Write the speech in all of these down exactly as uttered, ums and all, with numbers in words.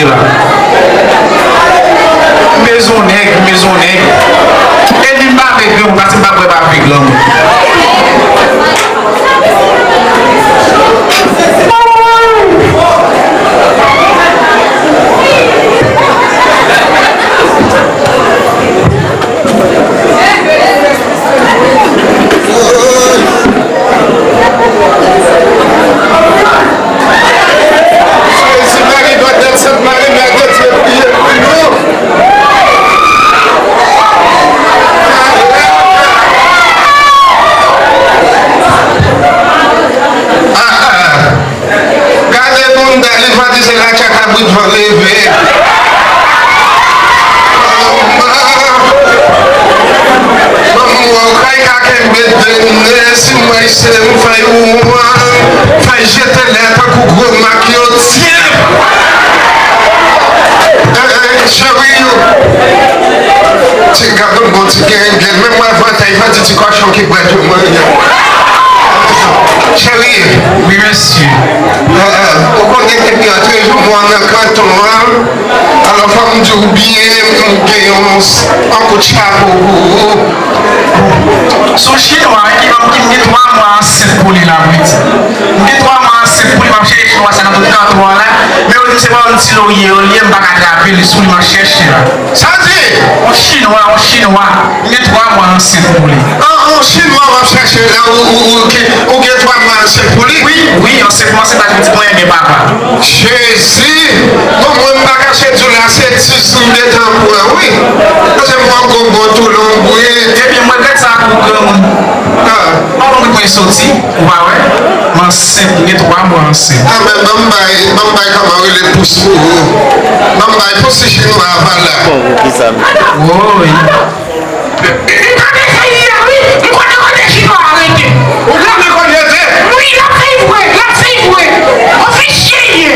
la. M bezwen yon nèg, m bezwen yon nèg. E li m pa vle granmoun, paske m pa kwè pa vle granmoun. Jezi, Mari, dwat nèt, Sent Mari, Mèt Dye, priye pou nou. Ah, ah. Gade moun bèl, li va di se la tchaka brit van leve. Manman, ou kay ka kenbe de nez, si mwen se m fè ou an, fè jete lè tankou gwo mak yo tyenp. Eh, eh, cheri, ti gad yon bon ti gen, gen, men mwen vantay, fè ti ti kòchon ki bwè tou mwen. Cheri, wi, mesye. Eh, eh, ou konnen depi antre jou mwen nan kanton an, alò fò m di w byen, m gen yon, yon kout chapo pou ou. Sou chinwa, wi, ki ban m, ki m gen twa mwa ansent pou li la, wi. M gen twa mwa ansent pou li, m ap chèche chinwa sa nan tout kanton an la. Men yo di m se pa yon ti lorye yo li ye, m pa ka trape li, sou li m ap chèche la. Sa di? Yon chinwa, yon chinwa. M gen twa mwa ansent pou li. An, an chinwa w ap chèche la, ou, ou, ou, ki, ou gen twa mwa ansent pou li? Wi, wi, ansent mwen se pa di mwen renmen papa. Jezi! Bon, mwen m pa kache di w la, se dis m gentan pran, wi. Paske m wè w gon bon tou lonbrit. Ebyen, m regrèt sa pou granmoun. Ah. Bon, lonbrit mwen soti, ou pa wè? M ansent, m gen twa mwa ansent. Ah, men ban m bay, ban m bay kòman rele pous pou ou. Ban m bay pous ti chinwa a valè. Pòv ou ki sa m. Woy. M pa bezwen li a, wi. M konnen kote chinwa a rete. Ou konnen kote l rete? Wi, l ap viv vre, l ap viv vre. Yon fichye li ye.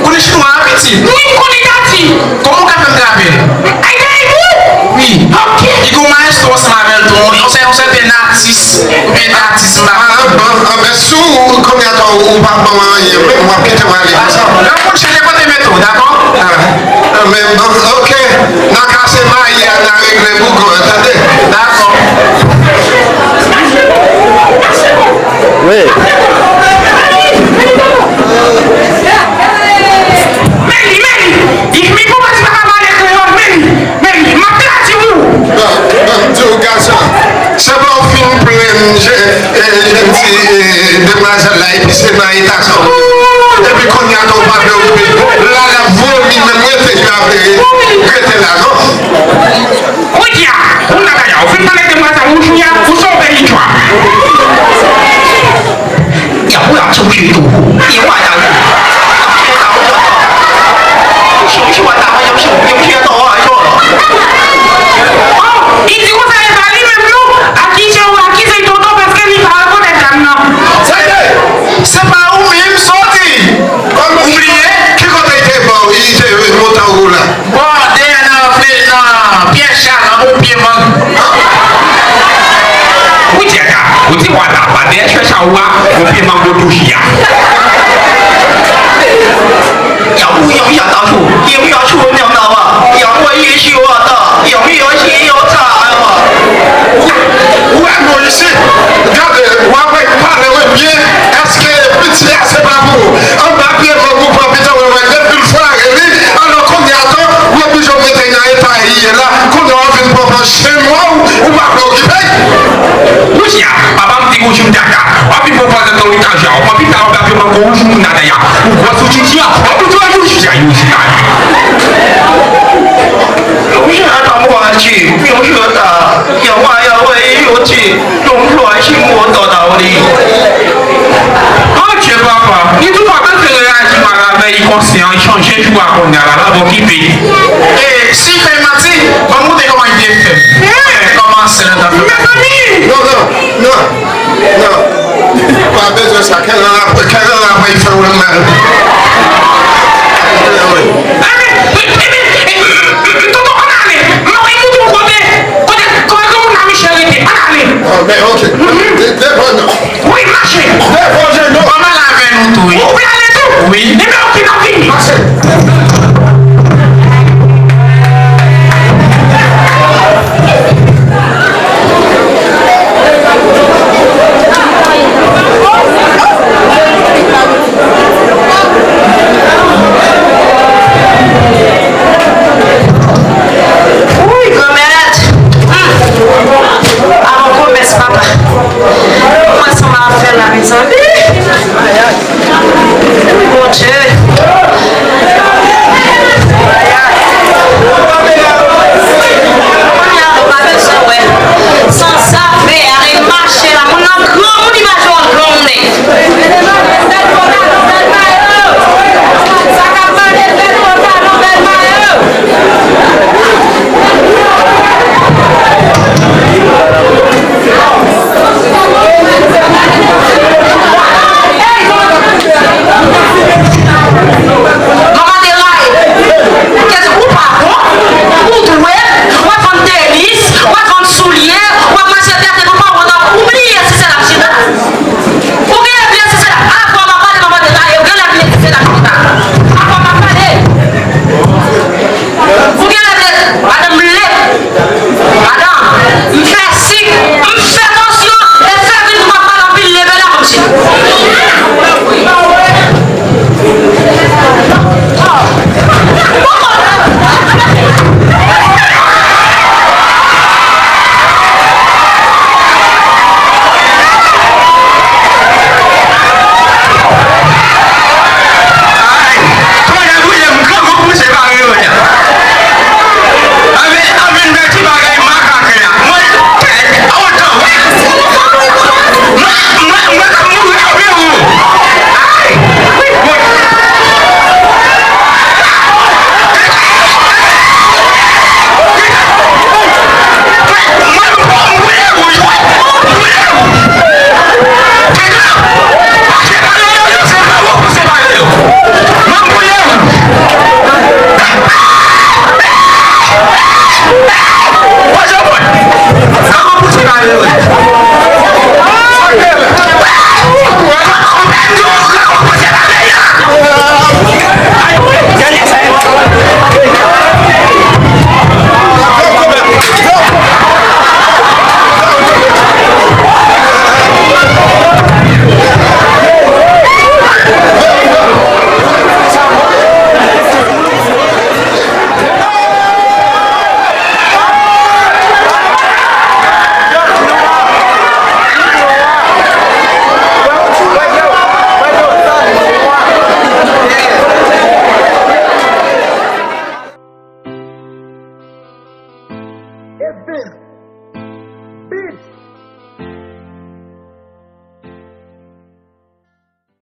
Konnen chinwa a piti? Wi, m konnen dati. Kòman w ka fè m trape l? Ay, dèyè ou? Wi. Ok. Li gon maestro ansanm avè l tou. Yon sèl, yon sèten atis. Oubyen atis m pa. Ah, ah, ah, ah, men si w konnen atò ou pa ban m anyen, men w ap kite m ale konsa. Lè w konn chanje kote mete w, dakò? Ah, ah, men, bon, ok. N a kase mayi a, n a regle bougon an, tande? Dakò. Wi. Men li, men li. Li, li pou pa di papa pale kreyòl, men li, men li. M ap tradi pou ou. Bon, bon, m di w, gason. Se pa w fin plenn, je, e, je m di, e, demwazèl la, epi se nan eta sa w ye. Epi kounye a tou w pa vle okipe. La, l ap vomi, menm rete, li pa vle rete la, non. Ou di a, ou nan kay la, ou fin pale demwazèl, ou jwi a, ou sove li twa. Ya, ou ap chouche tou. Li wata. Chouche wata, chouche, chouche wata, chouche. Oh, li di konsa, e pa li menm non. Akize ou akize tonton paske li pa rekonèt dam nan. Se pa ou menm soti. Ou bliye? Ki kote li te ba w, li te monte ou la? Bò, dèyè nan, nan pyè chal, nan bon pye mang. Ou di aga, ou di wata, pa dèyè chè chal ou a, bon pye mango touji a. Ya, ou, ya, ya, ta chou. Ya, ya, chou, ya, ta wa. Ya, ou, ya, chou, ya, ta. Ya, ya, chou, ya, ta, ya. Ou wè nou isit, gade, w ap pale w byen, èske piti a se pa pou ou? Anba pye mango pran pita wè wè, depi l fware li, alò kounye a tan, w oblije w mete nan eta li ye la, kounye a w vin pran pran chen nwa w, ou pa vle okipe l. Kounye a, papa m te gon jou m te aka, w ap vin pran pran nan ton etaje a, w pran pita w ap lave mango w jou moun nan dèyè a, ou gwòs ou titi a, w ap vin pran jou titi a, yo, titi a. Yon jou ata m pral di, yon jou ata, yon mwa, yon wè, yon ti. Donk, Florence, m kontan nan li. Bondye, papa, li tou pa bezwen reyaji mal avè li konsa, li chanje jou a kounye a la, l ap okipe. E, si l fè manti, ban m montre kòman li te fè. Li te kòmanse nan tan. Mezanmi! Non, non, non, non. Pa bezwen sa, kè l an apre, kè l an apre, li fè w mal.